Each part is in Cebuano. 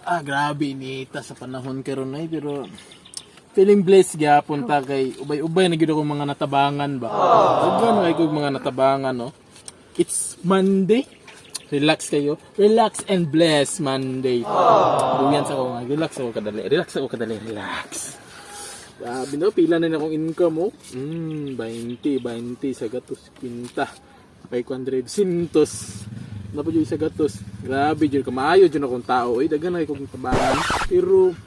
Ah, grabe inita sa panahon karon ay, pero feeling blessed gyapon ta kay ubay-ubay na gyud akong mga natabangan ba. Daghan na kay kog mga natabangan, no. It's Monday. Relax kayo. Relax and bless Monday. Duyan sa ako nga. Relax ako kadali. Relax ako kadali. Relax. Grabe no, pila na na akong income oh. 20, 20 sa gatos, quinta. 500, sintos. Napa jud sa gatos. Grabe jud kamaayo jud akong tao oy, daghan na kay kong tabangan. Pero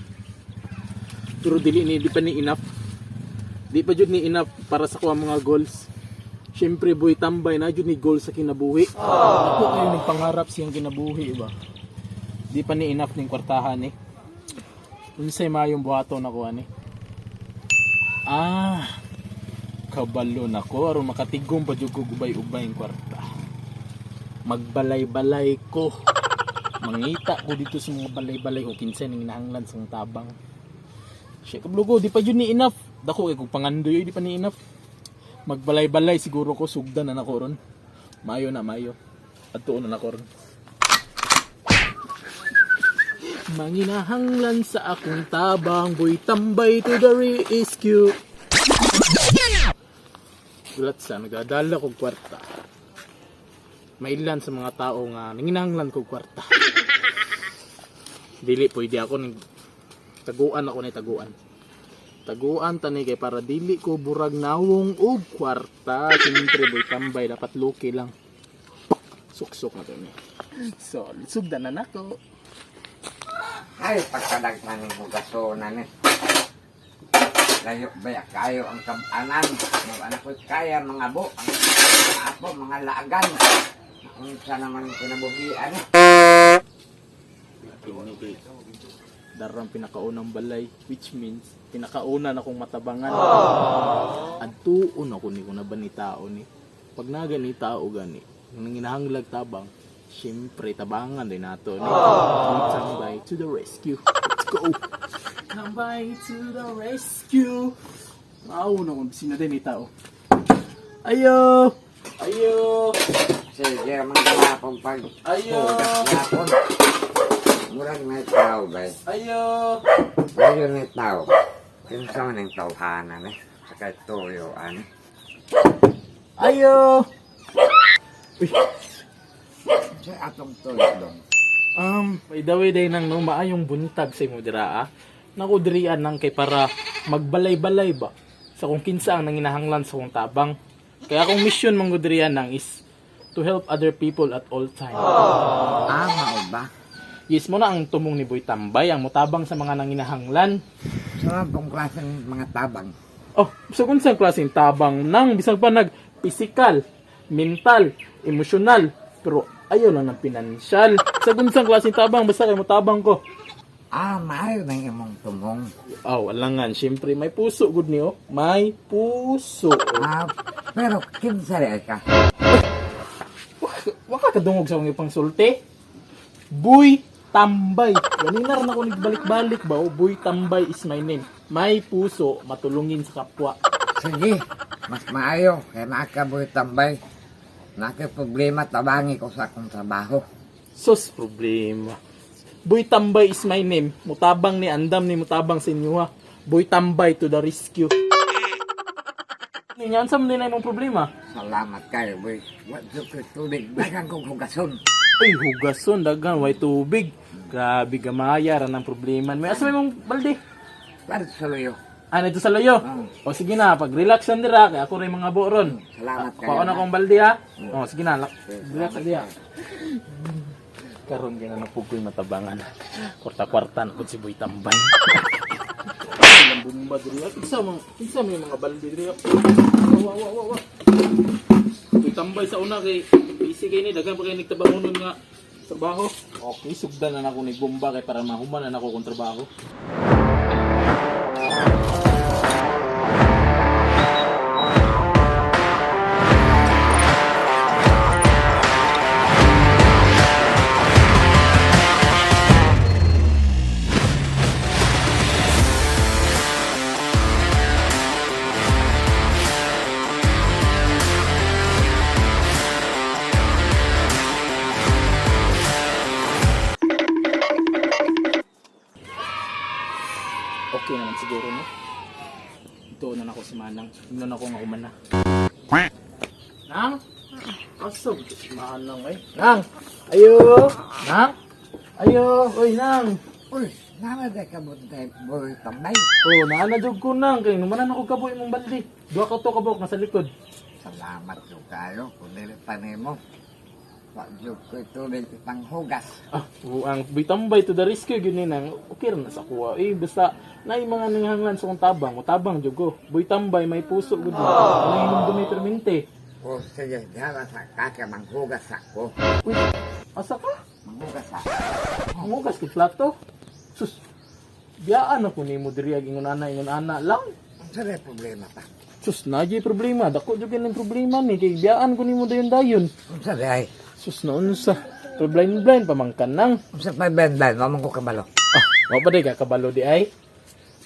pero dili ni di pa ni enough. Di pa jud ni enough para sa kuha mga goals. Siyempre, Boy Tambay na jud ni goal sa kinabuhi. Ako kayo nagpangarap siyang kinabuhi ba. Di pa ni enough ning kwartahan eh. Unsay maayong buhaton nako ani? Ah, kabalo na ko aron makatigom pa jud ko ubay-ubay ang kwarta. Magbalay-balay ko. Mangita ko dito sa mga balay-balay ko kinsa ning nahanglan sa tabang. Shit, kablo ko, di pa jud ni enough. Dako kay kog pangandoy, oy, di pa ni enough. Magbalay-balay siguro ko sugdan na nako ron. Mayo na mayo. Adtuon na nako ron. Manginahanglan sa akong tabang, Boy Tambay to the rescue. Gulat sa nagdadala kog kwarta. Mailan sa mga tao nga nanginahanglan kog kwarta. Dili pwede ako ning taguan ako ni taguan. Taguan tani kay para dili ko burag nawong og kwarta. Siyempre Boy Tambay dapat luki lang. Suksok na to ni. So, sugdan na nako. Ay, pagkadaghan ng hugasonan eh. Layo ba kayo ang kabanan? Mga anak ko kaya mga bo, ang mga apo, mga laagan. Unsa naman ang kinabuhian eh. Kini kay darang pinakaunang balay, which means pinakauna na akong matabangan. Adtuon ako ni kung na ba ni tao ni. Pag naga ni tao gani, nanginahanglag tabang, syempre tabangan din nato ni. Tambay to the rescue. Let's go. Tambay to the rescue. Mauna kung bisina din ni tao. Ayo! Ayo! Sige, man gahapon pag Ayo! hugas gahapon. Murag may tao ba? Ayo! Layo may tao. Kinsa man ang tawhanan eh. Sa kay tuyo ani. Ayo! Sa atong tuyo dong. By the way, day nang no, maayong buntag sa imo dira ah. Naku dirian nang kay para magbalay-balay ba sa kung kinsa ang nanginahanglan sa kong tabang. Kaya akong mission man gud dirian nang is to help other people at all time. Ah, mao ba? Yes mo na ang tumong ni Boy Tambay ang motabang sa mga nanginahanglan. Sa pong klaseng mga tabang. Oh, so kung saan klaseng tabang nang bisag pa nag physical, mental, emosyonal, pero ayaw lang ng pinansyal. Sa kung saan klaseng tabang basta kay motabang ko. Ah, maayo nang imong tumong. Oh, alangan, syempre may puso gud niyo. May puso. Ah, pero kinsa rin ka? Waka kadungog sa akong ipangsulti. Buy Tambay. Ganina ra na ako nagbalik-balik ba? Oh, Buy Tambay is my name. May puso, matulungin sa kapwa. Sige, mas maayo kay nakaboy tambay. Naka problema tabangi ko sa akong trabaho. Sos problema. Buy Tambay is my name. Mutabang ni andam ni mutabang sa inyo ha. Boy Tambay to the rescue. Ninyan sa man imong problema? Salamat kayo, boy. Wa jud ko'y tubig. Daghang kong hugason. Uy, hugason daghan way tubig. Grabe gamaya ra ng problema. May asa may mong balde? Para sa luyo. Ah, nito sa layo. O sige na, pag relax lang dira kay ako rin mga boron. Salamat kayo. Paon akong balde ha. O sige na, relax lang diha. Karon gina na pug ko'y matabangan. Kwarta-kwarta na pud si Boy Tambay. Ilang bomba diri. Kinsa man, kinsa may mga balde diri. Wa wa wa wa. Boy Tambay sa una kay busy kay ni daghan pa kay nagtabangonon nga trabaho. Okay, sugdan na nako ni bomba kay para mahuman na nako kung trabaho. Pasugo na nako si Manang. Ingnon ako nga humana. Nang? Asa ba si Manang eh? Nang! Ayo! Nang? Ayo! Oy, Nang! Uy, naman ka mo tayo boy tambay. Oh, naa na jud ko, Nang, kay numanan ako kabuhi mong baldi. Duha ka to kabok nasa likod. Salamat ko kayo kung dili pa nimo. Wa jud ko'y tubig panghugas. Ah, ang bitambay to the rescue gyud ni, Nang. Okay ra na sa kuha. Eh, basta naay mga ninghanglan sa kong tabang, motabang jud ko. Boy Tambay may puso gud. Nay hinumdumi permente. O sige, dara sa kaka manghugas ako. Uy, asa ka? Manghugas ako. Mangugas kay plato. Sus. Biyaan ako nimo diri ag ingon ana, ingon ana lang. Unsa ray problema pa? Sus, naji problema. Dako jud kay problema ni kay biyaan ko nimo dayon-dayon. Unsa ray? Sus, naunsa. Pero blind blind pa man ka, Nang. Unsa pa ben-ben, wa man ko kabalo. Ah, wa pa day kakabalo di ay.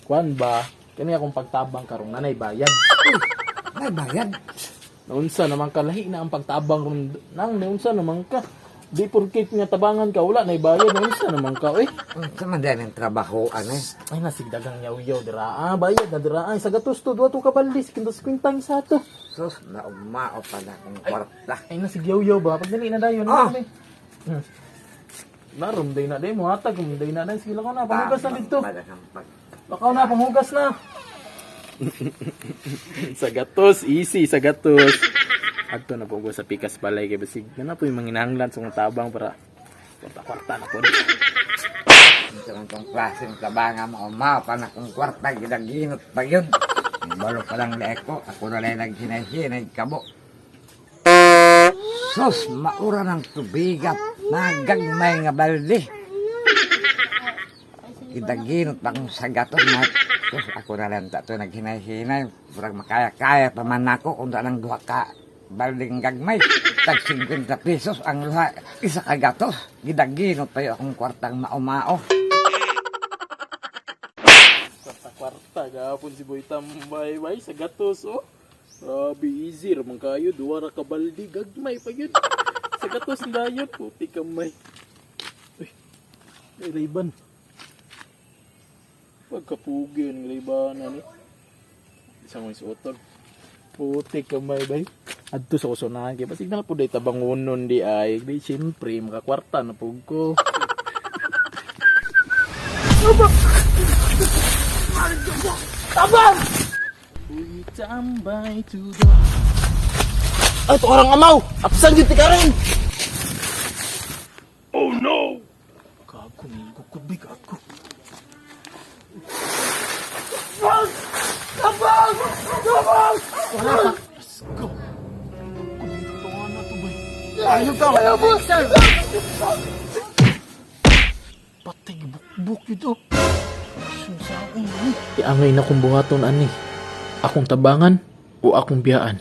Kuan ba? Kani akong pagtabang karong nanay bayad. May bayad. Naunsa naman ka, lahi na ang pagtabang ron, Nang, naunsa naman ka. Di porket nga tabangan ka wala nay bayad, naunsa naman ka eh. Unsa man din ang trabaho ani? Ay nasigdagang yaw-yaw dira ah, bayad na dira ay sa gatos to duha to ka baldi, 50 isa to. Sus, naugmao pa na akong kwarta. Ay nasigyaw-yaw ba pagdali na dayon. Ah! Narum day na day mo hatag um day na day, sige lakaw na, panghugas na dito. Pala ng pag Lakaw na, panghugas na. Sa gatos, easy sa gatos. Adto na po ko sa pikas balay kay basig na na po yung mga hinahanglan sa kong tabang para kwarta-kwarta na po. Unsa man tong klaseng tabanga mo, umao pa na akong kwarta, gidaginot pa yun. Balo pa lang leko, ako na lang naghinay-hinay kabo. Sus, maura ng tubigat, nagagmay nga balde. Gidaginot pa akong sagaton na. Sus, ako na lang tato naghinay-hinay. Murag makaya-kaya pa man ako kung lang duha ka balding gagmay. Tag 50 pesos ang luha, isa ka gatos. Gidaginot pa yun akong kwartang maumao. Kwarta-kwarta gapon si Boy Tambay bay sa gatos oh. Grabe, easy ra man kayo, duha ra ka baldi gagmay pa yun. Sa gatos dayon puti kamay. Uy. Ay, Ray-Ban. Pagkapugi ng Ray-Ban ani. Isa mo isuoton. Puti kamay bay. Adto sa kusunahan kay basig na po day tabangonon di ay. Di siyempre makakwarta na pug ko. Tabang! Uy, tambay to the... Ay, ito orang amaw! Apsan yun, tika rin! Oh no! Gago, may kukubi, gago. Tabang! Tabang! Tabang! Wala pa. Let's go. Kubi, ito nga na to, bay. Ayaw ka, ayaw mo! Patay, bukbuk ito. Iangay na kong buhaton ani. Akong tabangan o akong biyaan.